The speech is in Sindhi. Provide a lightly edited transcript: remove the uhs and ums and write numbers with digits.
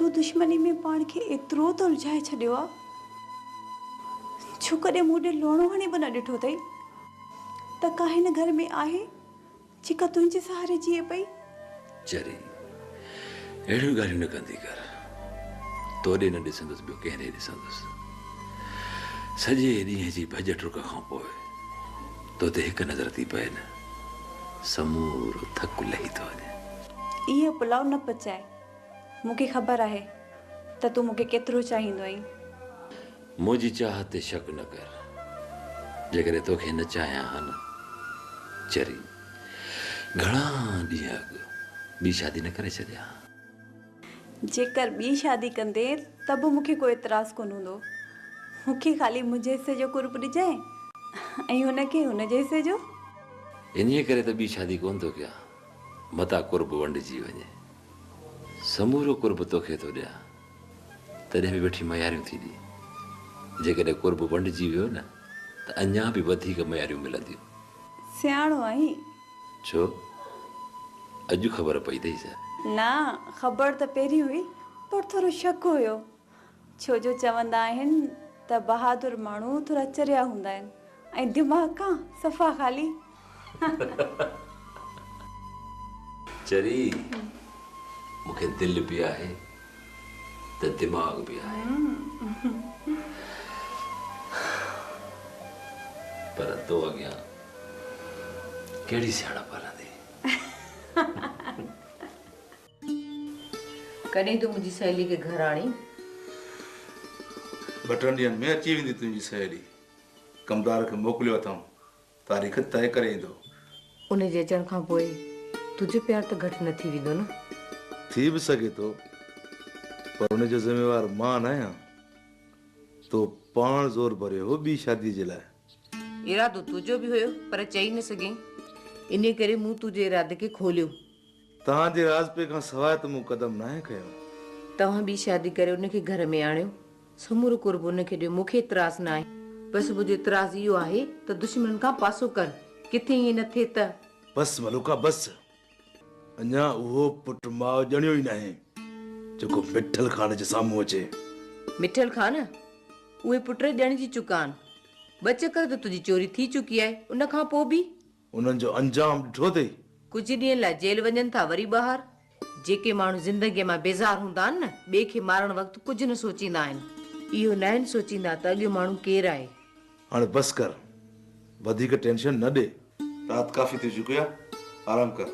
تو دشمني ۾ پاڻ کي ايترو ته الجهائي ڇڏيو آ، جو ڪڏهن مون ڏي لوڻو هڻي به نه ڏٺو اٿئي ته ڪا هن گهر ۾ آهي جيڪا تنهنجي سهاري جيئي پئي. چري، اهڙيون ڳالهيون نه ڪندي ڪر. تو ڏي نه ڏسندس ٻيو ڪنهن ڏي ڏسندس. سڄي ڏينهن جي ڀڄ ڊڪ کان پوء تو تي هڪ نظر ٿي پئي نه، سمورو ٿڪ لهي ٿو وڃي. اهو پلاء نه پچاء. مون کي خبر آهي ته تون مون کي ڪيترو چاهيندو آهين. منهنجي چاهت تي شڪ نه ڪر. جيڪڏهن توکي نه چاهيان ها نه، چري، گهڻا ڏينهن اڳ ٻي شادي نه ڪري ڇڏيان ها. جيڪر ٻي شادي ڪندين ته به مون کي ڪو اعتراض ڪونه هوندو. مون کي خالي منهنجي حصي جو قرب ڏجانء ۽ هن کي هن جي حصي جو. انهيء ڪري ته ٻي شادي ڪونه ٿو ڪيان، متان قرب ونڊجي وڃي. سمورو قرب توکي ٿو ڏيان، تڏهن به ويٺي مياريون ٿي ڏين. جيڪڏهن قرب ونڊجي ويو نه ته اڃا به وڌيڪ مياريون ملنديون. سياڻو آهين. ڇو؟ اڄ خبر پئي اٿئي ڇا؟ نه، خبر ته پهرين هئي، پر ٿورو شڪ هيو. ڇو جو چوندا آهن ته بهادر ماڻهو ٿورا چريا هوندا آهن ۽ دماغ کان صفا خالي. چري، مون کي دل به آهي ته دماغ به آهي. پر تو اڳيان ڪهڙي سياڻپ هلندي. ڪڏهن تون منهنجي سهيلي کي گهر آڻين؟ ٻه ٽن ڏينهن ۾ اچي ويندي تنهنجي سهيلي. ڪمدار کي موڪليو اٿم، تاريخ طئي ڪري ايندو. ان جي اچڻ کان پوء تنهنجو پيار ته گهٽ نه ٿي ويندو نه؟ ٿي به سگهي ٿو، پر ان جو ذميوار مان ناهيان. تو پاڻ زور ڀريو هو ٻي شاديء جي لاء. ارادو تنهنجو به هيو، پر چئي نه سگهين. انهيء ڪري مون تنهنجي ارادي کي کوليو. توهان جي راضپي کان سواء ته مون قدم ناهي کنيو. توهان ٻي شادي ڪري ان کي گهر ۾ آڻيو، سمورو قرب ان کي ڏيو، مون کي اعتراض ناهي. بس منهنجو اعتراض اهو آهي ته دشمنن کان پاسو ڪر، ڪٿي ائين نه ٿئي ته. بس ملوڪا بس، اڃا اهو پٽ ماء ڄڻيو ئي ناهي، جيڪو مٺل خان جي سامهون اچي. مٺل خان، اهي پٽ ڄڻجي چڪا آهن. ٻه چڪر ته تنهنجي چوري ٿي چڪي آهي، ان کان پوء به؟ انهن جو انجام ڏٺو اٿئي؟ ڪجهه ڏينهن لاء جيل وڃن ٿا وري ٻاهر. جيڪي ماڻهو زندگيء مان بيزار هوندا آهن نه، ٻئي کي مارڻ وقت ڪجهه نه سوچيندا آهن. اهو ناهن سوچيندا ته اڳيون ماڻهو ڪير آهي. هاڻي بس ڪر، وڌيڪ ٽينشن نه ڏي. رات ڪافي ٿي چڪي آهي، آرام ڪر.